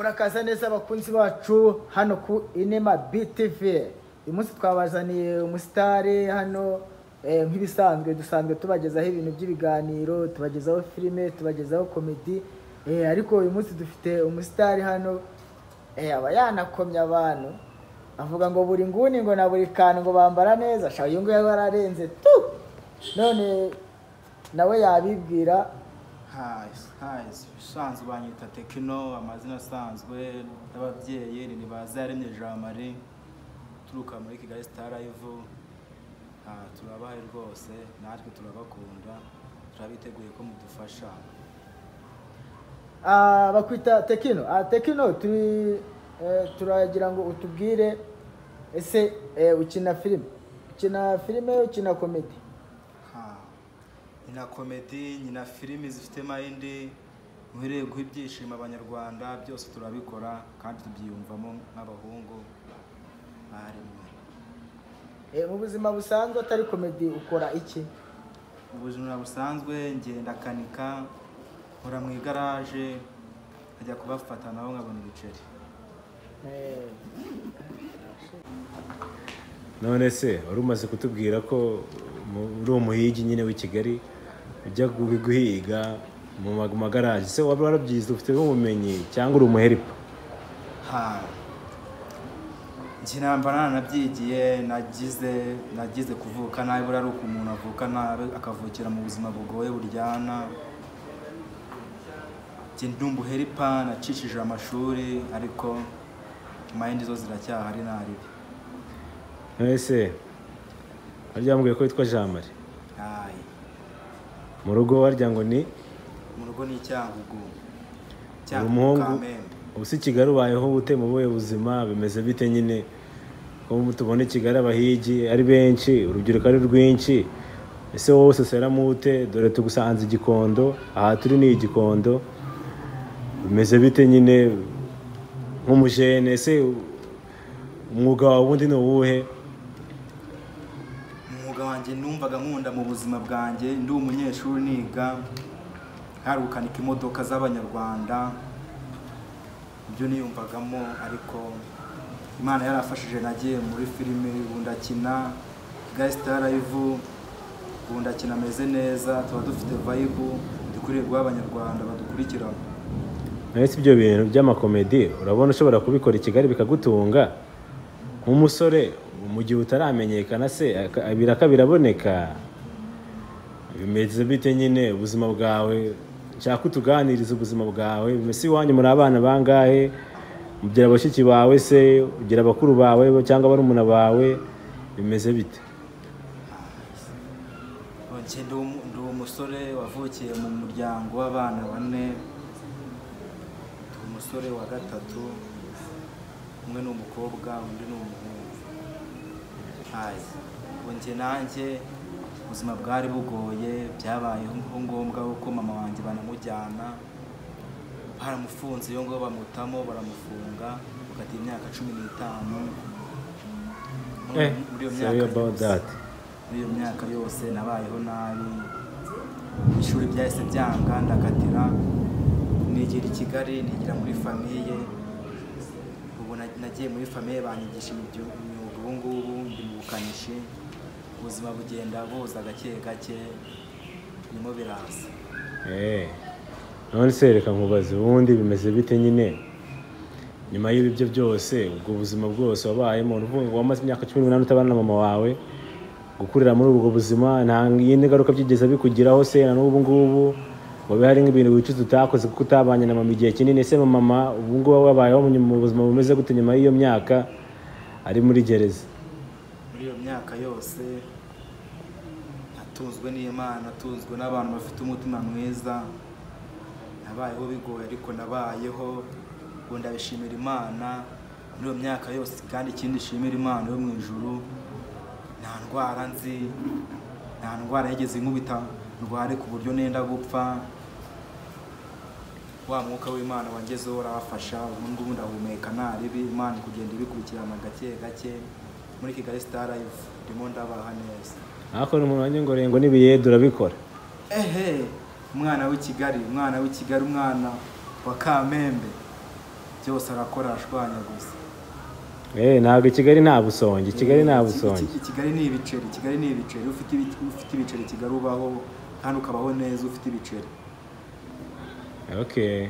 Murakaza neza abakunzi bacu hano ku Inema BTV. Uyu munsi twabazaniye umusitari hano, nk'ibisanzwe dusanzwe tubagezaho ibintu by'ibiganiro, tubagezaho filime, tubagezaho comedy, ariko uyu munsi dufite umusitari hano, aba yanakomye abantu avuga ngo buri nguni ngo na buri kantu ngo bambara neza. Sha uyu nguyu yararenze tu, none nawe yabibwira. Hi, hi, usanzwe banyita Tekno, amazina asanzwe y'ababyeyi ni Ntibazaremye Jean Marie, turuka muri Kigali Star Live. Turabahe rwose, natwe turabakunda, turabiteguye ko mudufasha. Bakwita Tekno. Tekno, turagira ngo utubwire ese ukina filime? Ukina filime, ukina comedy? Nyina comedy, nyina filime zifite mind, muhereye guha ibyishimo abanyarwanda, byose turabikora kandi tubyiyumvamo nk'abahungu baremwe. Mu buzima busanzwe atari comedy ukora iki? Mu buzima busanzwe ngenda kanika, nkora mu igaraje, nkajya kubafata nabo nkabona ibiceri. None se wari umaze kutubwira ko uri umuhigi nyine w'i Kigali, ujya guhiga mu magaraje, se waba warabyize ufite ubumenyi cyangwa uri umuheripa? Njye namba naranabyigiye, nagize kuvuka nabi, buriya ari uko umuntu avuka nabi akavukira mu buzima bugoye buryana. Njye ndi umuheripa, nacishije amashuri ariko mind zo ziracyahari naribi. Ese harya wambwiye ko witwa Jean Marie? Aye. Mu rugo warya ngo ni? Mu rugo ni Cyangugu. Uri umuhungu? Ubu si Kigali ubayeho ute mu buhe buzima, bimeze bite nyine? Ko tubona Kigali abahigi ari benshi, urubyiruko ari rwinshi, ese wowe usesera ute? Dore tugusanze Igikondo, aha turi ni Igikondo, bimeze bite nyine nk'umujene? Ese umwuga wawe ubundi ni uwuhe? Umwuga wanjye numvaga nkunda mu buzima bwanjye, ndi umunyeshuri niga, hari gukanika imodoka z'abanyarwanda, ibyo niyumvagamo, ariko Imana yarafashije nagiye muri filime, ubu ndakina Kigali Star Live, ubu ndakina ameze neza, tuba dufite vibe dukwiriye guha abanyarwanda badukurikira. Ese ibyo bintu by'amakomedi urabona ushobora kubikora i Kigali bikagutunga nk'umusore mu gihe utaramenyekana? Se ibiraka biraboneka, bimeze bite nyine ubuzima bwawe? Nshaka utuganiriza ubuzima bwawe. Mbese iwanyu muri abana bangahe? Ugira bashiki bawe se, ugira bakuru bawe cyangwa barumuna bawe, bimeze bite? Ndi umusore wavukiye mu muryango w'abana bane, ndi umusore wa gatatu, umwe ni umukobwa undi ni umuhungu. Njye nanjye ubuzima bwari bugoye, byabayeho ngombwa ko mama wanjye banamujyana, baramufunze iyo ngo bamutamo baramufunga bakati imyaka 15. Muri iyo myaka yose nabayeho nabi, ishuri byahise byanga, ndakatira nigira i Kigali, nigira muri famiye. Ubu nagiye muri famiye banyigisha imyuga, ubu ngubu ndi mu bukanishi, ubuzima bugenda buza gake gake, birimo biraza. None se reka nkubaze, ubundi bimeze bite nyine nyuma y'ibyo byose, ubwo buzima bwose wabayemo? Uvuga ngo wamaze imyaka 18 utabana na mama wawe, gukurira muri ubwo buzima nta yindi ngaruka byigeze bikugiraho se na n'ubu ngubu? Wabe hari nk'ibintu wicuza utakoze kuko utabanye na mama igihe kinini? Ese mama ubu ngubu wabayeho mu buzima bumeze gute nyuma y'iyo myaka ari muri gereza? Muri iyo myaka yose natunzwe n'Imana, natunzwe n'abantu bafite umutima mwiza, nabayeho bigoye ariko nabayeho, ubu ndabishimira Imana muri iyo myaka yose. Kandi ikindi nshimira Imana yo mu ijuru, nta ndwara nzi, nta ndwara yigeze inkubita ndware ku buryo nenda gupfa. Wa mwuka w'Imana wangezeho urafasha, ubu ngubu ndahumeka nta ribi, Imana kugenda ibikurikirana gake gake. Muri Kigali Star Live ndimo ndabaha neza. Ariko umuntu wanjye ngo rengo n'ibiyede urabikora? Ehe, umwana w'i Kigali, umwana w'i Kigali, umwana wa Kamembe. Byose arakora, arashwanya gusa. Ntabwo i Kigali nta busongi, i Kigali nta busongi. I Kigali ni ibiceri, Kigali ni ibiceri. Ufite ibiceri Kigali ubaho kandi ukabaho neza ufite ibiceri. Okay.